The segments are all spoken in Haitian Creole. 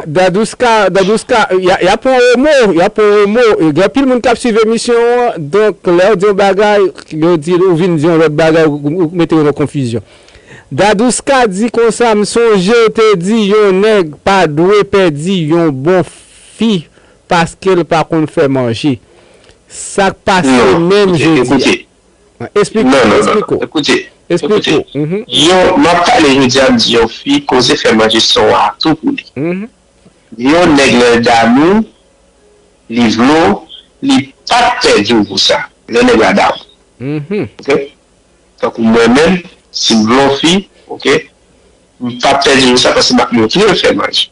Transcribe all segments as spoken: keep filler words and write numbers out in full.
Dadouska, Dadouska, y a, y a pran omo, y a pran omo. Gen anpil moun k ap swiv emisyon an, donk lè yo di yon bagay, yo di ou vin di yon lòt bagay, ou, ou mete yo nan konfizyon. Dadouska di konsa, m sonje w te di yon nèg pa dwe pèdi yon bon fi paske l pa konn fè manje. Sa k pase menm jodi a? Esplike, esplike, esplike. Yon, m ap pale jodi a, m di yon fi, koze fè manje se yon atou pou li. Yon nèg lè l damou, li vle w, li p ap pèdi w pou sa. Lè nèg la damou. Oke? Tankou mwen menm, si m vle yon fi, oke, m p ap pèdi l pou sa paske m ap montre l fè manje.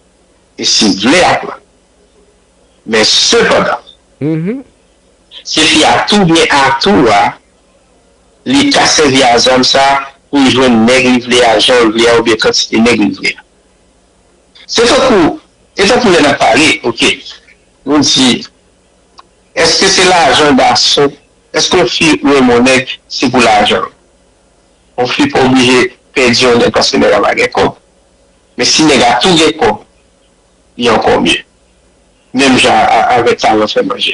E si l vle aprann. Men sepandan, se fi a tou byen atou a, li ka sèvi a zam sa pou l jwenn nèg li vle a, jan l vle a, oubyen kantite nèg li vle a. Se tankou, e tankou lè n ap pale, oke, nou di, èske se lajan gason, èske yon fi renmen yon nèg se pou lajan l? Yon fi pa oblije pèdi yon nèg paske nèg la pa gen kòb. Men si nèg la tou gen kòb, li ankò mye. Menm jan a, avèk talan fè manje.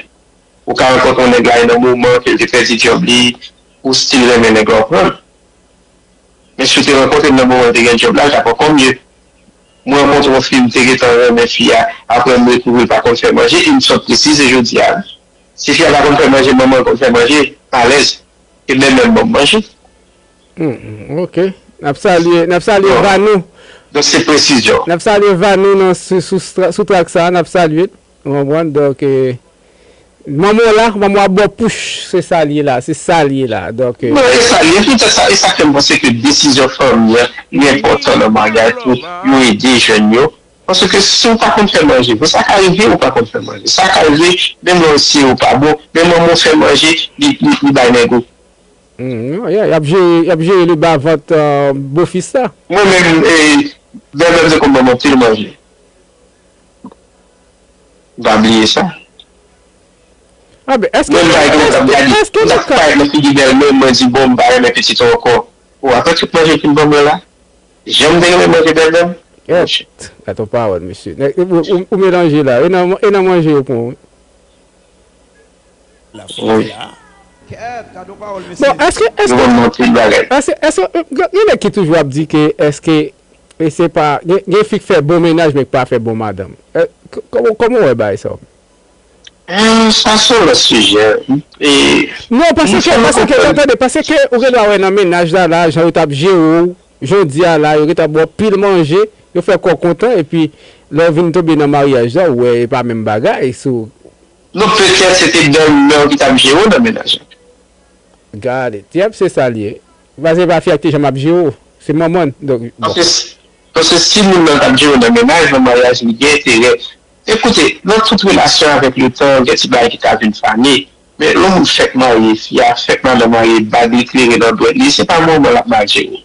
Ou ka rankontre yon nèg la e nan moman ke l te pèdi djòb li, ou still renmen nèg la, w konprann? Men si w te rankontre l nan moman l te gen djòb la, l t ap ankò mye. Mwen rankontre yon fi, m te gentan renmen fi a, apre m dekouvri l pa konn fè manje, e m sot presize jodi a. Si fi a pa konn fè manje, manman l konn fè manje, alèz, e menm menm ban m manje. Hmm, ok. N ap salye, n ap salye Vanou. Donk se presizyon. N ap salye Vanou nan sou, sou, sou trak sa, n ap salye. Ou konprann? Donk, eh, manman w la, manman w ap ba w pouch, se sa l ye la, se sa l ye la. Donk, eh, non, e sa l ye, poutèt sa, e sa fè m panse ke desizyon fanmi an li enpòtan nan maryaj pou yo ede jèn yo. Paske si w pa konn fè manje, bon, sa ka rive ou pa konn fè manje. Sa ka rive, menm lè w si ou pa bon, men manman w fè manje, li, li, li bay nèg ou. Hmm, non, yeah, y ap jere, y ap jere le bavant, euh, bofis la. Mwen menm, eh, bèlmè m te konn ban m anpil manje. M pa bliye sa. Ah, ben, èske, mwen, pa egzanp, èske, èske nou ka parèt nan figi bèlmè m, mwen di, bon, m pa renmen pitit ou ankò. Ou apre tout manje fin ban mwen la? Jan m te renmen manje bèlmè m? Gad yon pawòl, mesye. Ou, ou, ou melanje la. E nan, e nan manje yo pran. Wi. Bon, èske, èske, èske, èske, gen, gen nèg ki toujou ap di ke èske, e se pa, gen, gen fi k fè bon mennaj, men k pa fè bon madanm. Eh, k-, kòman, kòman w wè bagay sa? Eh, sa se yon lòt sijè. E non, paske, paske, tande, paske ou gen dwa wè nan mennaj la, la, jan yo t ap jere w, jodi a la, yo gentan ba w pil manje, yo fè kò w kontan, epi lè w vin tonbe nan maryaj la, ou wè e pa menm bagay, so. Non, petèt se te bèlmè w ki t ap jere w nan mennaj la. Got it. Yep, se sa l ye. Paske pa fi a ki te janm ap jere w, se manman l. Donk, bon. Paske, paske si moun nan t ap jere w nan mennaj, nan maryaj, li gen enterè. Ekoute, nan tout relasyon avèk letan, gen ti bagay ki ka vin fane. Men lè yon moun fèk marye, fi a fèk madan marye, bag li klere nan dwèt li, se pa manman l ap mal jere.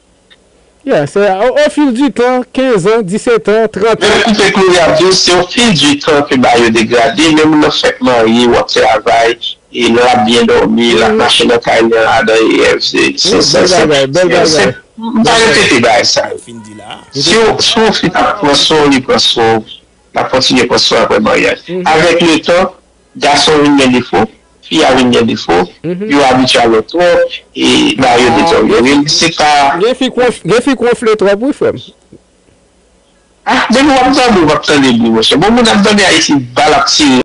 Yeah, se o, o fil di tan, kenz an, disèt an, trant an. Menm koupe klere ap di w, se o fil di tan ke bagay yo degrade, men moun nan fèk marye, w ap travay, e l ap byen dòmi, l ap mache nan kay li an ladan, e se, se, se, se, se, m pa repete bagay sa. Si w, si w fi t ap pran swen w, li pran swen w, l ap kontinye pran swen w apre maryaj. Avèk letan, gason vin gen defo, fi a vin gen defo, yo abitye a lòt twòp, e bagay yo deteryore. Se pa. Gen fi k wonf-, gen fi k wonfle twòp, wi, frè m. Ah, depi w ap tande, w ap tande bri, monchè. Bon, moun ap tande Ayiti, bal ap tire.